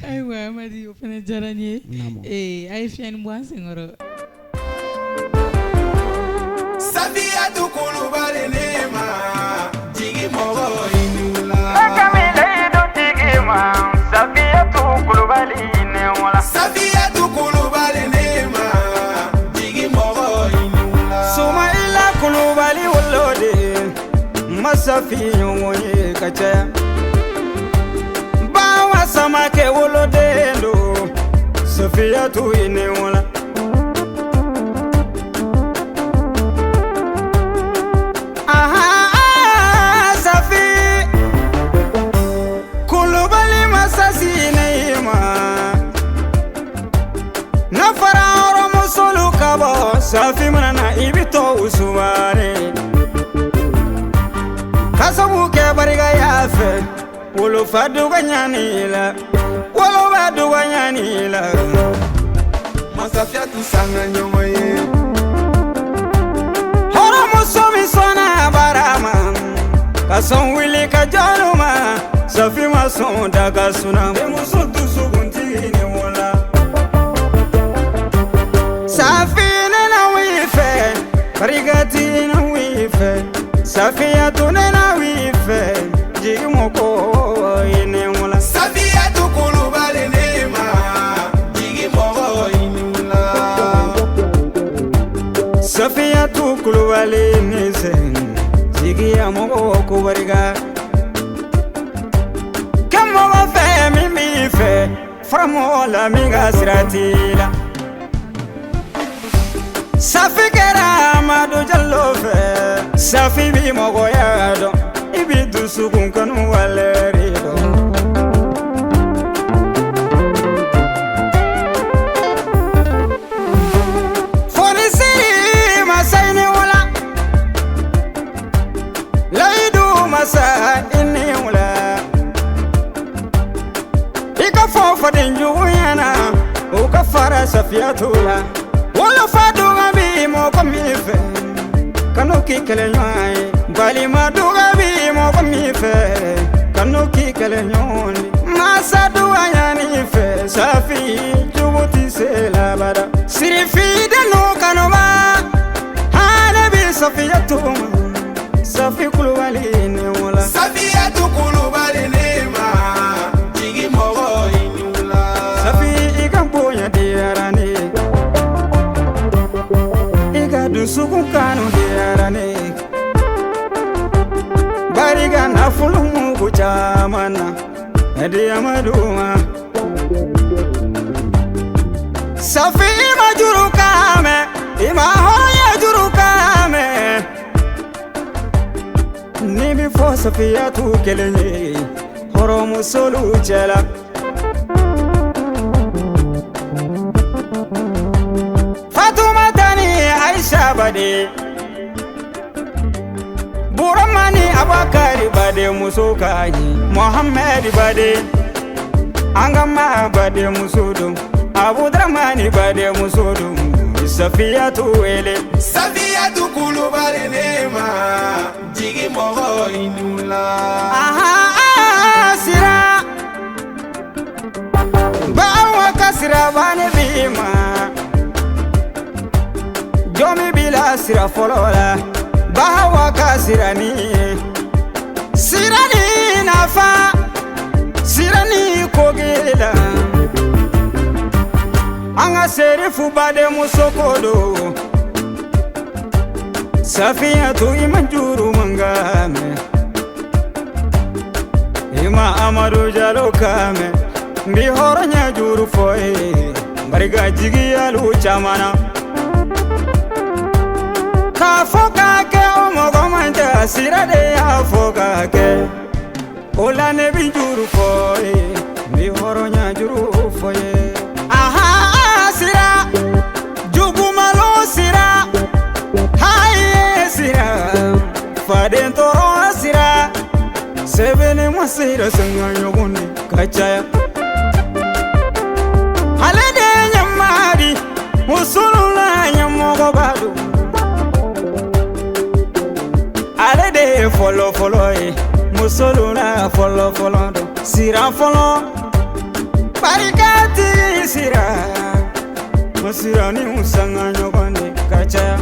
Ayiwa Amadi, o fana diyara n ye. Naamu. Ee, a ye fiɲɛni bɔ an senkɔrɔ. Safiyatu Kulubali ne ma jigi mɔgɔ i la. Ne tigi ma Safiyatu Kulubali ne wala. Safiyatu Kulubali ne ma jigi mɔgɔ i la. Sumayila Kulubali woloden Masafi ɲɔgɔn ye ka caya. Bawa Samakɛ woloden don Safiyatu i ne wala. Safi mana na i bɛ to usumare ka sabu kɛ barika y'a fɛ wolofa dɔgɔ ɲani la woloba dɔgɔ ɲani la. Masafiyatu sanga ɲɔgɔn ye. Hɔrɔnmuso min sɔnna baara ma ka sɔn wuli ka jɔn ma Safi ma sɔn daga suna. Denmuso dusukuntigi ni wala. Safi barikati na wi fɛ Safiyatu ne na wi fɛ jigi mɔgɔ ye ne wala. Safiyatu Kulubali ne ma jigi mɔgɔ i ni wula. Safiyatu Kulubali ne sɛn jigiya mɔgɔ ko barika. Kɛ mɔgɔ fɛ min b'i fɛ fara mɔgɔ la min ka sira t'i la. Safi kɛra Amadu Jalo fɛ Safi bi mɔgɔya dɔn i bi dusukun kanu walɛri dɔn. Fonisiri masa i ni wula layidu masa i ni wula i ka fɔ faden jugu ɲɛna o ka fara Safiyatu la. Wolofa dɔgɔ bi mɔgɔ min fɛ kanu k'i kɛlɛɲɔgɔn ye balima dɔgɔ bi mɔgɔ min fɛ kanu k'i kɛlɛɲɔgɔn ye masa dɔgɔ ɲani fɛ Safi jugu ti se labada. Sirifi denu kanuba hali bi Safiyatu ma Safi Kulubali ne wala. Safiyatu Kulubali ne ma jigi mɔgɔ i ni wula. Safi i ka bonya diyara ne ye. Dusukun kanu diyara ne barika nafolo mugu caman na diyama ma. Safi i ma juru kan mɛn i ma hɔrɔnya juru kan mɛn n'i bɛ fɔ Safiyatu kelen ye hɔrɔnmusolu cɛla. Aisha bade Buramani Abakari bade muso kaɲi Mohamed bade Angama bade muso don Abudramani bade muso don Safiyatu wele. Safiyatu Kulubali ne ma jigi mɔgɔ i ni wula. Aha sira bawa ka sira bani bi ma. Jɔn min bila sira fɔlɔ la bawa ka sira ni ye sira ni nafa sira ni kogela an ka serifu badenmuso ko don Safiyatu i ma juru mankan mɛn i ma Amadu Jalo kan mɛn n bi hɔrɔnya juru fɔ ye barika jigiyalu caman na. K'a fɔ k'a kɛ o mɔgɔ man ca sira de y'a fɔ k'a kɛ o la ne bi juru fɔ ye n bi hɔrɔnya juru fɔ ye. Aha sira jugumalo sira haye sira. Faden tɔɔrɔ sira sɛbɛnni ma sira sanga ɲɔgɔn de ka caya ale de ye ɲɛmaa di musolu la ɲɛmɔgɔba don ale de ye fɔlɔ fɔlɔ ye musolu la fɔlɔ fɔlɔ don sira fɔlɔ barikatigi sira sira ni sanga ɲɔgɔn de ka caya.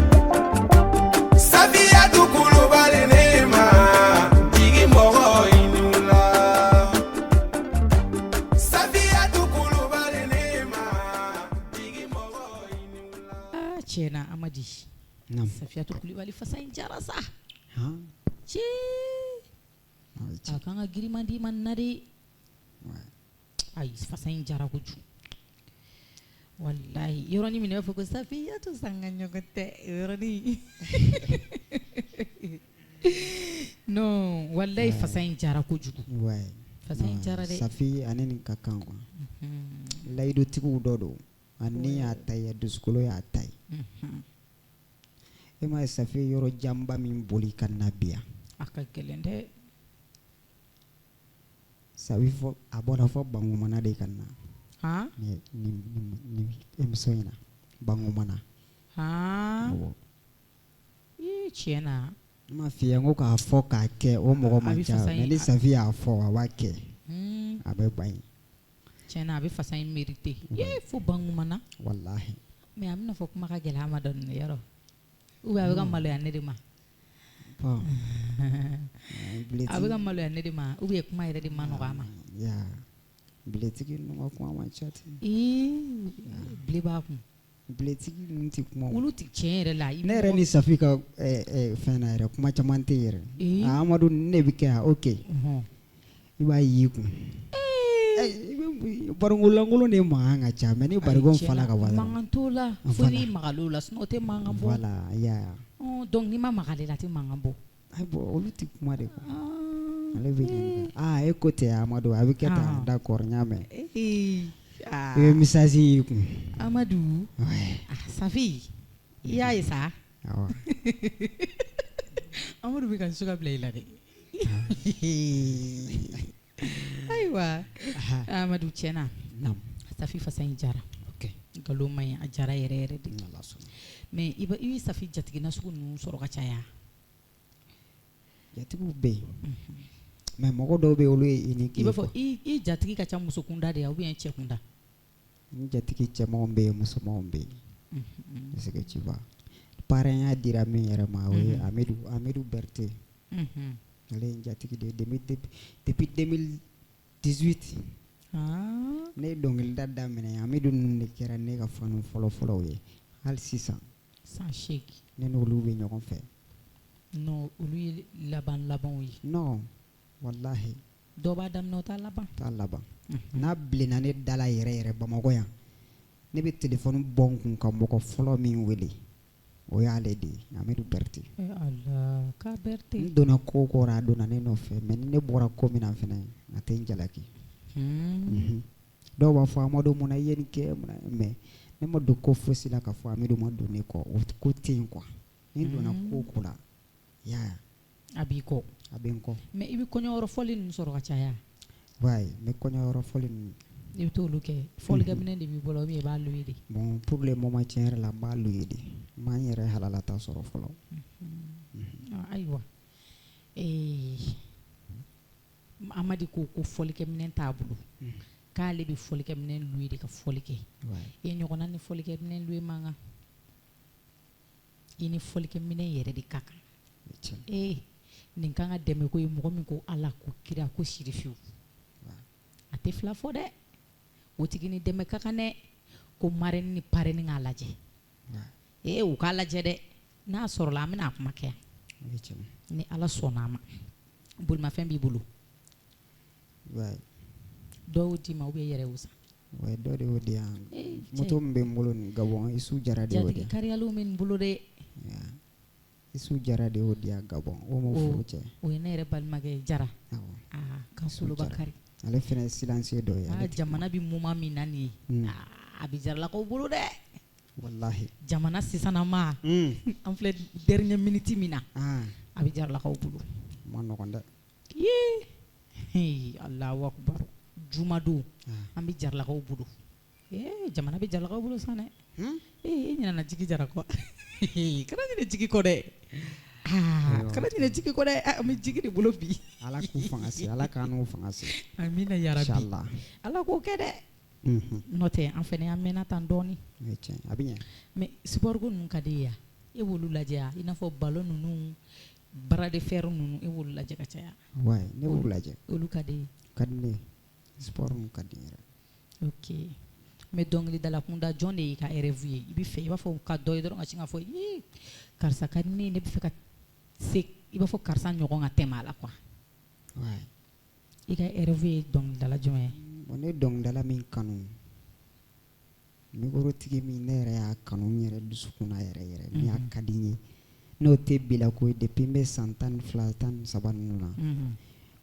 Safiyatu Kulubali ne ma jigi mɔgɔ inu la. Safiyatu Kulubali ne ma jigi mɔgɔ inu la. Ah, tiɲɛ na Amadi. Naam. Safiyatu Kulibali fasa in jara sa. Han? Cee. A kan ka giriman d'i ma nin na de. Ayi, fasa in jara kojugu. Wallahi, yɔrɔnin min na i b'a fɔ ko Safiyatu sanga ɲɔgɔn tɛ, o yɔrɔnin. Non, wallahi fasa in jara kojugu. Ouais. Fasa in jara dɛ. Safi ani nin ka kan quoi. Layidutigiw dɔ don. A ni y'a ta ye, a dusukolo y'a ta ye. E m'a ye Safi ye yɔrɔ janba min boli ka na bi yan. A ka gɛlɛn dɛ. Safi fɔ a bɔra fɔ Bangumana de ka na. Han? Ni ni ni émission in na Bangumana. Han? Awɔ. Ii, tiɲɛ na. N m'a f'i ye n ko k'a fɔ k'a kɛ o mɔgɔ A man bɛ ca fasa in- mais ni Safi y'a fɔ a b'a kɛ. A bɛ ban yen. Tiɲɛ na a bɛ fasa in mérité. Ye fo Bangumana. Walahi. Mais a bɛna fɔ kuma ka gɛlɛn a ma dɔɔni yɔrɔ. Ou bien a bɛ ka maloya ne de ma. Bon. A bɛ ka maloya ne de ma ou bien kuma yɛrɛ de ma nɔgɔ a ma. Ya. Biletigi ninnu ka kuma man ca ten. Ii, bile b'a kun. Biletigi ninnu tɛ kuma o. Olu tɛ tiɲɛ yɛrɛ la. I Ne yɛrɛ mɔgɔ- ni Safi ka fɛn na yɛrɛ kuma caman tɛ yɛrɛ. Ee. Ah, Amadu ne bɛ kɛ yan ok. Ɔhɔn. I b'a y'i kun. I bɛ barigon lankolon de mankan ka ca mais ni barigon Ayi, tiɲɛ fala na, ka ban dɔrɔn. Mankan t'o la. Fo Voilà. n'i magal'o la sinon o tɛ mankan bɔ. Voilà ya. Ɔn, donc n'i ma maga ale la a tɛ mankan bɔ. Ayi bon olu tɛ kuma de quoi. Ale bɛ ɲininka. Ah e ko ten Amadu a bɛ kɛ tan Ah. d'accord n y'a mɛn. Ee, I bɛ message y'i kun. Amadu. Ouais. Ah, Safi. I y'a ye sa. Awɔ. Amadu bɛ ka n suga bila i la dɛ. Ayiwa. Amadu tiɲɛ na. Naam. Safi fasa in jara. Ok. Nkalon man ɲi a jara yɛrɛ yɛrɛ de. N'Ala sɔnna. Mais i bɛ Safi jatigi nasugu ninnu sɔrɔ ka caya. Jatigiw bɛ yen. Mais mɔgɔ dɔw bɛ yen olu ye unique I ye b'a fɔ quoi. i jatigi ka ca muso kunda de ye ou bien cɛ kunda. N jatigi cɛmanw bɛ yen musomanw bɛ yen. Est-ce que tu vois? Parrain dira min yɛrɛ ma o ye Amidou Berté. Ale ye n jatigi de ye depuis 2018. Ah. Ne ye dɔnkilida daminɛ Amidou ninnu de kɛra ne ka fanu fɔlɔ fɔlɔw ye hali sisan. San 8. Ne n'olu bɛ ɲɔgɔn fɛ. Non, olu ye laban labanw ye. Non, walahi. Dɔw b'a daminɛ o t'a laban. T'a laban. N'a bilenna ne da la yɛrɛ yɛrɛ Bamakɔ yan ne bɛ téléphone bɔ n kun ka mɔgɔ fɔlɔ min wele o y'ale de ye Amidou Berté. Eh Ala k'a Berté. N donna ko o ko la a donna ne nɔfɛ mais ni ne bɔra ko min na fɛnɛ a tɛ n jalaki. Dɔw b'a fɔ Amadu munna i ye nin kɛ munna mais ne ma don ko fosi la k'a fɔ Amidou ma don ne kɔ o ko tɛ yen quoi. Ni n donna ko o ko la i y'a ye. A b'i kɔ. A bɛ n kɔ. Mais i bɛ kɔɲɔyɔrɔ fɔli ninnu sɔrɔ ka caya. Ouais, n bɛ kɔɲɔyɔrɔ fɔli ninnu. I bɛ t'olu kɛ fɔlikɛminɛn de b'i bolo ou bien i b'a louer de. Bon pour le moment tiɲɛ yɛrɛ la n b'a louer de. N m'an yɛrɛ halalata sɔrɔ fɔlɔ. Ah, ayiwa. Amadi ko ko fɔlikɛminɛn t'a bolo. K'ale bɛ fɔlikɛminɛn louer de ka fɔli kɛ. E ɲɔgɔnna ni fɔlikɛminɛn louer man kan. I ni fɔlikɛminɛn yɛrɛ de ka kan. Nin kan ka dɛmɛ ko ye mɔgɔ min ko Ala ko kira ko sirifiw. A tɛ fila fɔ dɛ. O tigi ni dɛmɛ ka kan dɛ. Ko marraine ni parrain k'a lajɛ. U k'a lajɛ dɛ. N'a sɔrɔla an bɛna a kuma kɛ yan. Ni Ala sɔnna a ma. Bolimafɛn b'i bolo. Dɔw y'o d'i ma ou bien i yɛrɛ y'o san. Ouais, dɔ de y'o di yan. Cɛ. Moto min bɛ n bolo nin Gabon, Isu Jara de y'o di Jatigi yan. kariyaliw bɛ nin bolo dɛ. Isu Jara de y'o di yan Gabon. O m'o furu cɛ. O ye ne yɛrɛ balimakɛ ye Jara. Awɔ. Aa, kan soloba kari. Ale fana ye silencieux dɔ ye. Aa, jamana bɛ moment min na nin ye. Aa, a bɛ Jaralakaw bolo dɛ. Walahi. Jamana sisanama. An filɛ dernière minute min na. A A bɛ Jaralakaw bolo. Ma nɔgɔn dɛ. Yee, Alahu akubar, jumadon an bɛ Jaralakaw bolo. Jamana bɛ Jaralakaw bolo san dɛ. E ɲinɛna Jigi Jara kɔ. Kana ɲinɛ Jigi kɔ dɛ. Kana ɲinɛ Jigi kɔ dɛ. An bɛ Jigi de bolo bi. Ala k'u fanga se, Ala k'an n'u fanga se. Amina yarabi. Inchallah. Ala k'o kɛ dɛ. N'o tɛ an fana an mɛnna tan dɔɔni. O ye tiɲɛ, a bɛ ɲɛ. Mais sport ko ninnu ka di e ye wa? E b'olu lajɛ wa? I n'a fɔ ballon ninnu, bras de fer ninnu, e b'olu lajɛ ka caya? Ouais, ne b'olu lajɛ. Olu ka di e ye? Ka di ne ye. Sport ninnu ka di n yɛrɛ. Ok. Mais dɔnkilidala kunda jɔn de y'i ka rêve ye? I bɛ fɛ i b'a fɔ ka dɔ ye dɔrɔn ka sin k'a fɔ ii karisa ka di ne ye, ne bɛ fɛ ka se i b'a fɔ karisa ɲɔgɔn ka tɛmɛ a la quoi. Ouais. I ka rêve ye dɔnkilidala jumɛn ye? Bon, ne dɔnkilidala min kanu, micro-tigi min ne yɛrɛ y'a kanu n yɛrɛ dusukun na yɛrɛ yɛrɛ, min y'a ka di n ye, n'o tɛ bila ko ye depuis n bɛ san 12 13 ninnu na,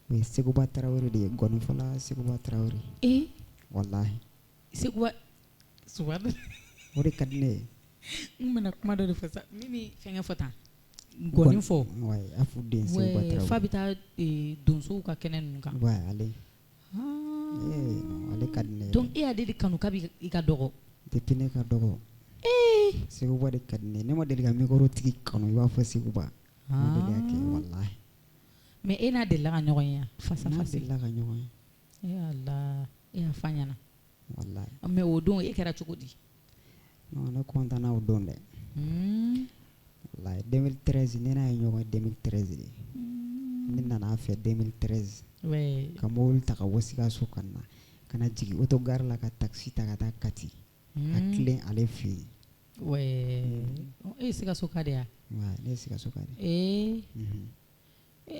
o ye Seguba Tarawele de ye, gɔnifɔla Seguba Tarawele. Ee? Walahi. Seguba, subahana. O de ka di ne ye. N bɛna kuma dɔ de fɔ sa, min bɛ fɛnkɛ fɔ tan, gɔni fɔ. Ouais, Afu den Seguba Tarawele. F'a bɛ taa donsow ka kɛnɛ ninnu kan. Ouais, ale. Non, ale ka di ne ye. Donc e y'ale de kanu kabi i ka dɔgɔ? Depuis ne ka dɔgɔ. Seguba de ka di ne ye. Ne ma deli ka micro-tigi kanu i b'a fɔ Seguba. Ma deli ka kɛ walahi. Mais e n'a delila ka ɲɔgɔn ye wa? Face à N'a face. delila ka ɲɔgɔn ye. E Ala, e y'a f'a ɲɛna. Walahi. Mais o don e kɛra cogo di? Non, ne content na o don dɛ. Walahi, 2013 ne n'a ye ɲɔgɔn ye 2013 de. Ne nana a fɛ 2013. Ouais. Ka mobili ta ka bɔ Sikaso ka na, ka na jigin autogare la ka taxi ta ka taa Kati. Ka tilen ale fɛ yen. Ouais. E ye Sikaso ka de ye wa? Ouais, ne ye Sikaso ka de. Ee.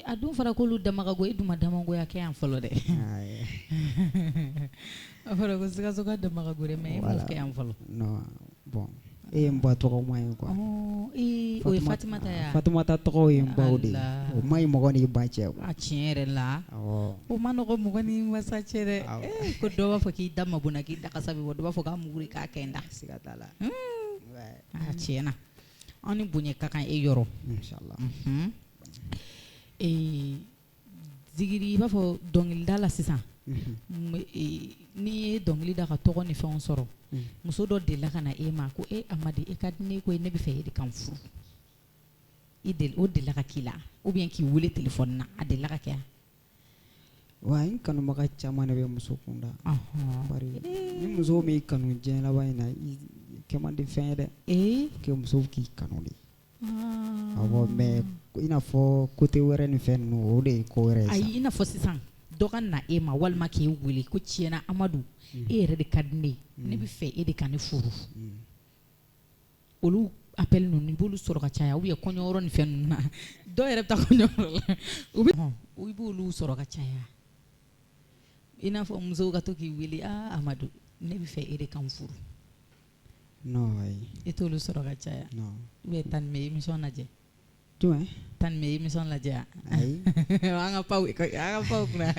A dun fɔra k'olu dama ka go, e dun ma damagoya kɛ yan fɔlɔ dɛ. A fɔra ko Sikaso ka dama ka go dɛ, mais e m'o kɛ yan fɔlɔ. Non, bon, e ye n ba tɔgɔma ye quoi. O ye Fatumata ye wa? Fatumata tɔgɔ ye n baw de ye. O ma ɲi mɔgɔ n'i ba cɛ quoi. A tiɲɛ yɛrɛ la. Awɔ. O ma nɔgɔ mɔgɔ n'i masa cɛ dɛ. Ko dɔ b'a fɔ k'i da mabonna k'i da kasa bɛ bɔ, dɔ b'a fɔ k'a muguri k'a kɛ n da. Siga t'a la. A tiɲɛ na. An ni bonya ka kan e yɔrɔ. Inchallah. Zigiri i b'a fɔ dɔnkilida la sisan. N'i ye dɔnkili da ka tɔgɔ ni fɛnw sɔrɔ, muso dɔ delila ka na e ma ko e Amadi e ka di ne ko ne bɛ fɛ e de ka n furu. I del o delila ka k'i la ou bien k'i wele téléphone na, a delila ka kɛ wa? Wa n kanubaga caman de bɛ muso kunda. Bari ni muso m'i kanu diɲɛ laban in na, i kɛ man di fɛn ye dɛ. Que musow k'i kanu de. Awɔ, mais i n'a fɔ côté wɛrɛ ni fɛn ninnu, o de ye ko wɛrɛ ye sa. Ayi, i n'a fɔ sisan dɔ ka na e ma walima k'e wele ko tiɲɛna Amadu e yɛrɛ de ka di ne ye, ne bɛ fɛ e de ka ne furu. Olu appel ninnu i b'olu sɔrɔ ka caya ou bien kɔɲɔyɔrɔ ni fɛn ninnu na, dɔw yɛrɛ bɛ taa kɔɲɔyɔrɔ la, u bɛ i b'olu sɔrɔ ka caya. I n'a fɔ musow ka to k'i wele, aa Amadu ne bɛ fɛ e de ka n furu. Non, ayi. E t'olu sɔrɔ ka caya. Non. Ou bien Tani bɛ émission lajɛ. Jumɛn? Tani bɛ émission lajɛ wa? Ayi. An ka pan an ka pan o kunna.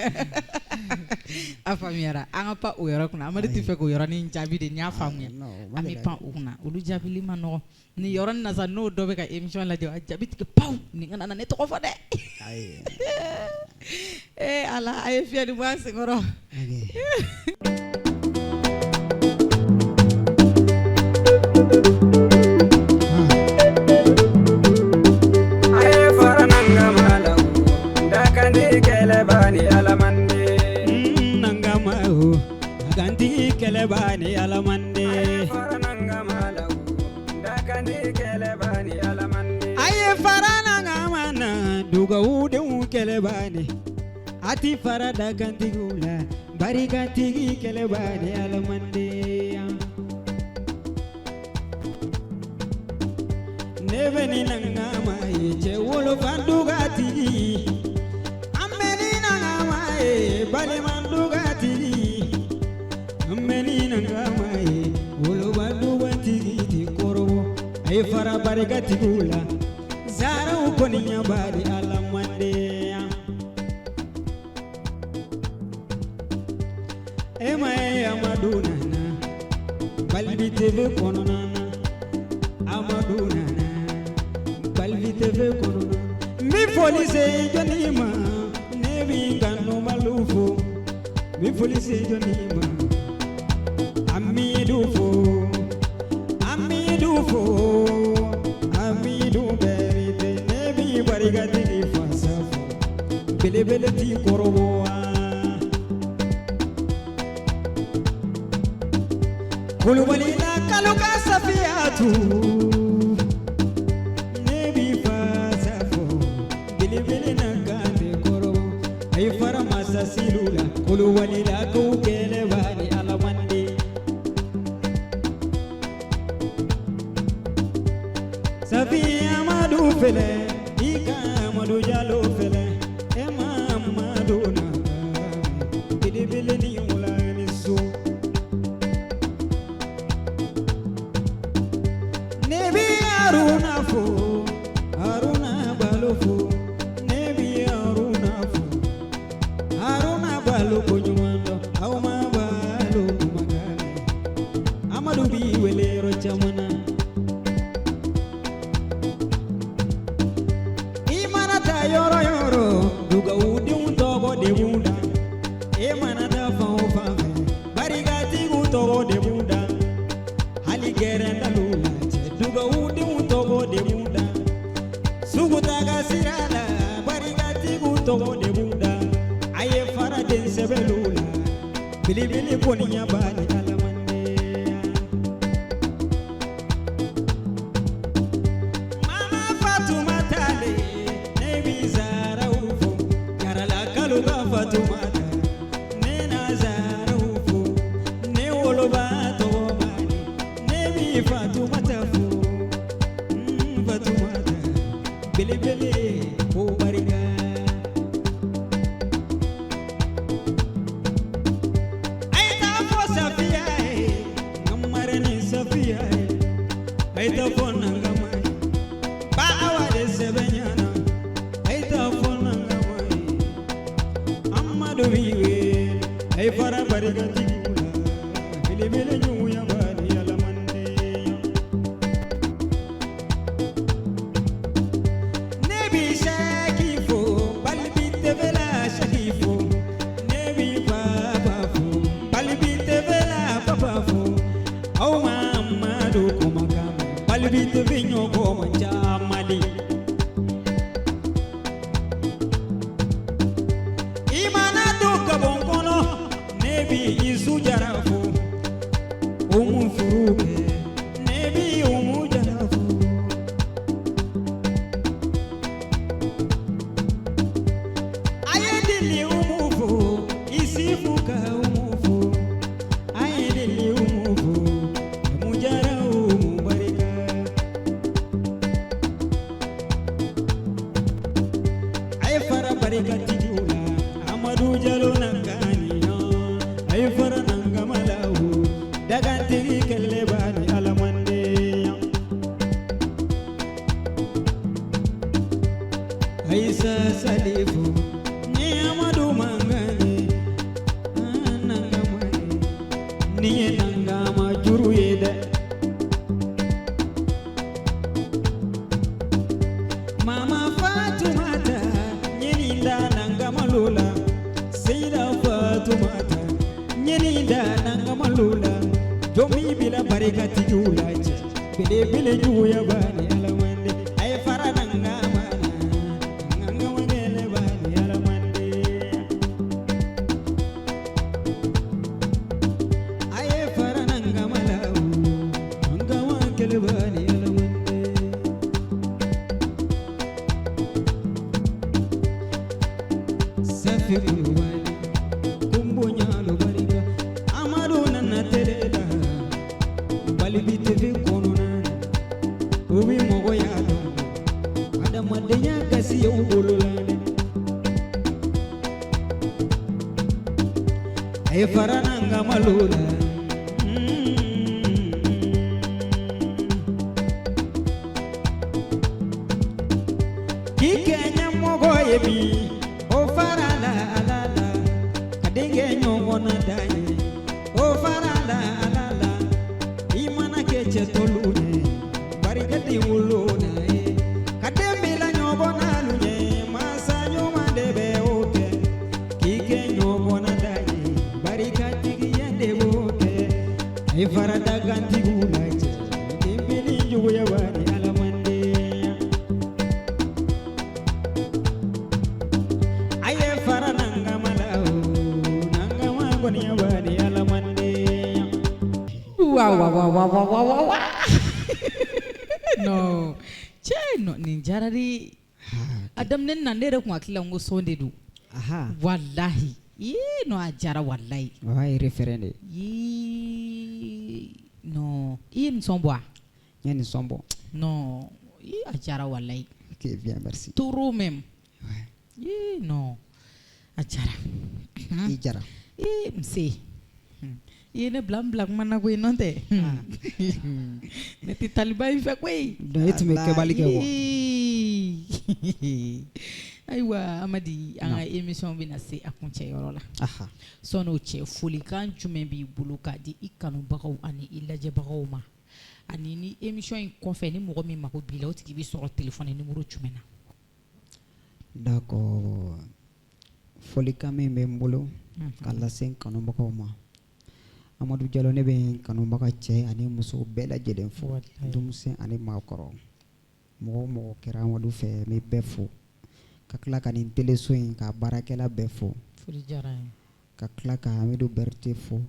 A faamuyara, an ka pan o yɔrɔ kunna. Amadu tɛ fɛ k'o yɔrɔnin jaabi de, n y'a faamuya. An bɛ pan o kunna, olu jaabili ma nɔgɔn. Nin yɔrɔnin na sa n'o dɔ bɛ ka émission lajɛ, a jaabi tigɛ pawu, nin kana na ne tɔgɔ fɔ dɛ. Ayi. Ee Ala, a ye fiyɛli bɔ an senkɔrɔ. Kɛlɛba ni Alamande. A ye fara nangama na dugawudenw kɛlɛba ni, a ti fara dakantigiw la, barikatigi kɛlɛba ni Alamande. Ne bɛ ni nangama ye cɛ wolofa dugatigi, an bɛ ni nangama ye balima dugatigi. A ye fara barikatigiw la, zaraw kɔni ɲɛbari Alamande. E ma ye Amadu nana Balibi TV kɔnɔna na, Amadu nana Balibi TV kɔnɔna na. N bɛ foli Foli se jɔnni ma? Amidu fo, Amidu fo, Amidu Berete. Ne b'i barikatigi fasa fo, belebele t'i kɔrɔbɔ wa. Kulubali la kalo ka Safiyatu, ne b'i fasa fo, belebele na kan tɛ kɔrɔbɔ. A ye fara masa silu la, Kulubali la kow kɛlɛ b'a ni Alamande. Safi Amadu fɛlɛ, i ka Amadu Jalo fɛlɛ, e ma Amadu na belebele ni wula ni so. Ne bi Haruna fo, Haruna Balo fo, ne bi Haruna fo, Haruna Balo ko ɲuman dɔn, aw ma Balo kumakan mɛn. Amadu b'i wele yɔrɔ caman na. I mana taa yɔrɔ yɔrɔ, dugawudenw tɔgɔ de b'u da. E mana taa fan o fan fɛ, barikatigiw tɔgɔ de b'u da. Hali gɛrɛntaliw la cɛ, dugawudenw tɔgɔ de b'u da. Sugutaga sira la, barikatigiw tɔgɔ de b'u da. A ye fara den sɛbɛnw la, belebele kɔniya b'a ni Alamandeya. Mama Fatumata le, ne bi Zaraw fo, Jaralakalu ka Fatumata, ne na Zaraw fo, ne woloba tɔgɔ b'ale, ne bi Fatumata fo, Fatumata, belebele ko barika. A ye taa fɔ Safiya ye, n ka marraine Safiya ye, a ye taa fɔ Nangama ye, Ba Awa de sɛbɛn ɲɛna, a ye taa fɔ Nangama ye, Amadu b'i wele, a ye fara barikatigiw la, belebele ɲugunya b'a ni Alamandeya. Ne bi Sɛki fo, Balibi TV la Sɛki fo, ne bi Papa fo, Balibi TV la Papa fo, aw ma Amadu kumakan mɛn, Balibi TV ɲɔgɔn man ca Mali. I mana don Gabɔn kɔnɔ, ne bi Isu Jara fo, Umu furu kɛ, ne bi Umu Jara fo. A ye deli Umu fo, Isifu ka Umu fo, a ye deli Umu fo, Umu Jara Umu barika. A ye fara barikatigiw la, Amadu Jalo na kaniya, a ye fara Nangamala o, dagantigi kɛlɛ b'a ni Alamandeya. Aisa Salifu, ni Amadu Mangane, Nangama ye, ni ye Nangama juru ye dɛ. Mama Fatumata, ɲini da Nangama lo la, Seyida Fatumata, ɲini da Nangama lo la, jɔn min bila barikatigiw la cɛ, belebele juguya b'a ni Alamande, a ye fara Nangama na, Nangama kɛlɛ b'a ni Alamande. A ye fara Nangama la o, Nangama kɛlɛ b'a ni Alamande. Safi Kulubali, Kumbo ɲalo barika, Amadu nana tele la, Balibi TV kɔnɔna na, o bi mɔgɔya dɔn, adamadenya gasi y'u bolo la dɛ. A ye fara Nangama lo la. K'i kɛ ɲɛmɔgɔ ye bi, o fara la Ala la, ka den kɛ ɲɔgɔnna da ye, o fara la Ala la, i mana kɛ cɛ tɔlu ye, barika tɛ wolo na ye, ka den bila ɲɔgɔnna lu ɲɛ, masa ɲuman de bɛ o kɛ, k'i kɛ ɲɔgɔnna da ye, barika I fara dagantigiw la cɛ denbili juguya b'a ni alamadenya a ye fara nangama la o nangama kɔniya b'a ni alamadenya. Wa wa wa wa wa wa wa wa, non, cɛ, non, nin diyara de. A daminɛ na, ne yɛrɛ kun hakili la n ko son de don. Walahi, ii, non, a diyara walahi. O y'a ye refrain de. Ii, non, i ye nin son bɔ wa? N ye nin son bɔ. Non, ii, a diyara walahi. Ok, bien, merci. Trop même. Ouais. Ii, non, a diyara. I jara. Ii, nse, i ye ne bila n bila kuma na koyi, n'o tɛ ne tɛ taliba in fɛ koyi. Donc e tun bɛ kɛbali kɛ wa? Ii. Ayiwa Amadi, an ka émission bɛna se a kuncɛyɔrɔ la. Sɔn'o cɛ, folikan jumɛn b'i bolo k'a di i kanubagaw ani i lajɛbagaw ma, ani ni émission in kɔfɛ, ni mɔgɔ min mako b'i la, o tigi bɛ sɔrɔ téléphone numéro jumɛn na? D'accord, folikan min bɛ n bolo ka lase n kanubagaw ma, Amadu Jalo, ne bɛ n kanubaga cɛ ani muso bɛɛ lajɛlen fo. Walahi. Denmisɛn ani maakɔrɔ, mɔgɔ o mɔgɔ kɛra Amadu fɛ, n bɛ bɛɛ fo, ka tila ka nin teleso in ka baarakɛla bɛɛ fo. Foli diyara n ye. Ka tila ka Amidu Berete fo,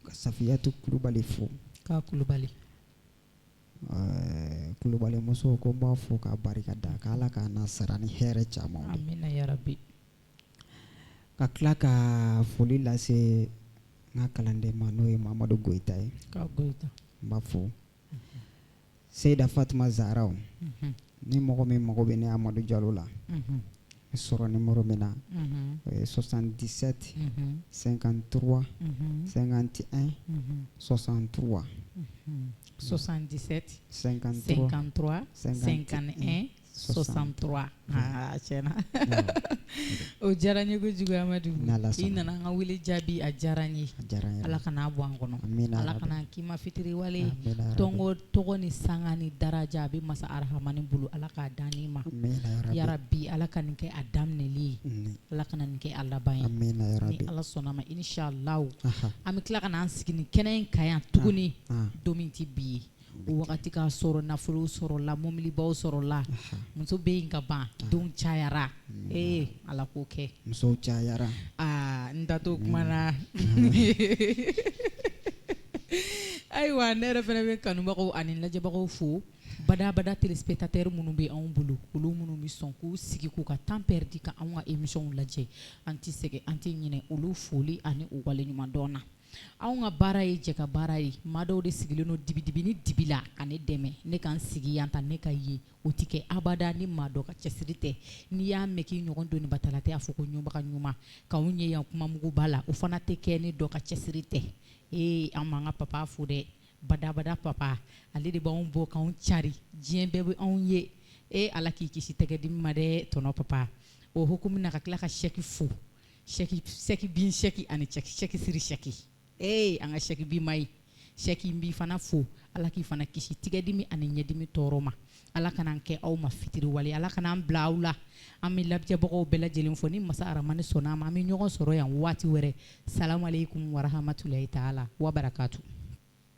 ka Safiyatu Kulubali fo. K'a Kulubali. Kulubali muso, ko n b'a fo k'a barika da, k'Ala k'a n'a sara ni hɛrɛ caman ye. Amina yarabi. Ka tila ka foli lase n ka kalanden ma, n'o ye Mamadu Goyita ye. K'a Goyita. N b'a fo. Seyida Fatuma Zaharaw, ni mɔgɔ min mago bɛ ne Amadu Jalo la, n bɛ sɔrɔ numéro min na, o ye 77 53 51 63. 77 53 53 51 63. Aa, tiɲɛna o diyara n ye kojugu Amadu. N'Ala I sɔnna. nana an ka wele jaabi, a diyara n ye. A diyara n ye. Ala kana bɔ an kɔnɔ. Amina Ala yarabi. kana k'i ma fitiriwale. Amina yarabi. Tɔngɔ tɔgɔ ni sanga ni daraja a bɛ masa arahamani bolo, Ala k'a dan n'i ma. Amina yarabi. Yarabi, Ala ka nin kɛ a daminɛli ye. Ala kana nin kɛ a laban ye. Amina Ni yarabi. Ala sɔnna ma, inshallah, Aha. an bɛ tila ka n'an sigi nin kɛnɛ in kan yan tuguni. Ah. Don min tɛ bi ye, o wagati k'a sɔrɔ nafolo sɔrɔla, mobilibaw sɔrɔla, muso bɛ yen ka ban, denw cayara. Ee, Ala k'o kɛ. Musow cayara. Aa, n da t'o kuma na. Ayiwa, ne yɛrɛ fana bɛ kanubagaw ani lajɛbagaw fo badabada, téléspectateur minnu bɛ anw bolo, olu minnu bɛ sɔn k'u sigi k'u ka temps perdu ka anw ka émission lajɛ, an tɛ sɛgɛn, an tɛ ɲinɛ olu foli ani u waleɲumandɔn na. Anw ka baara ye jɛ ka baara ye. Maa dɔw de sigilen don dibidibi ni dibi la ka ne dɛmɛ, ne ka n sigi yan tan, ne ka ye o tɛ kɛ abada ni maa dɔ ka cɛsiri tɛ. N'i y'a mɛn k'i ɲɔgɔn donibatala tɛ, a fɔ ko ɲɔbaga ɲuman k'anw ɲɛ yan kumamuguba la, o fana tɛ kɛ ni dɔ ka cɛsiri tɛ. Ee, an m'an ka papa fo dɛ, badabada papa, ale de b'anw bɔ k'anw cari, diɲɛ bɛɛ bɛ anw ye. Ee, Ala k'i kisi tɛgɛdimi ma dɛ, tɔnɔ papa. O hukumu na, ka tila ka sɛki fo, sɛki sɛki bin sɛki ani sɛki siri sɛki. Ee, an ka sɛki bin ma ye, sɛki n b'i fana fo, Ala k'i fana kisi tigɛdimi ani ɲɛdimi tɔɔrɔ ma. Ala kana an kɛ aw ma fitiriwale, Ala kana an bila aw la. An bɛ lajɛbagaw bɛɛ lajɛlen fo. Ni masa aramani sɔnna a ma, an bɛ ɲɔgɔn sɔrɔ yan waati wɛrɛ. Salamu aleykum warahamatulayi taala wa barakatu.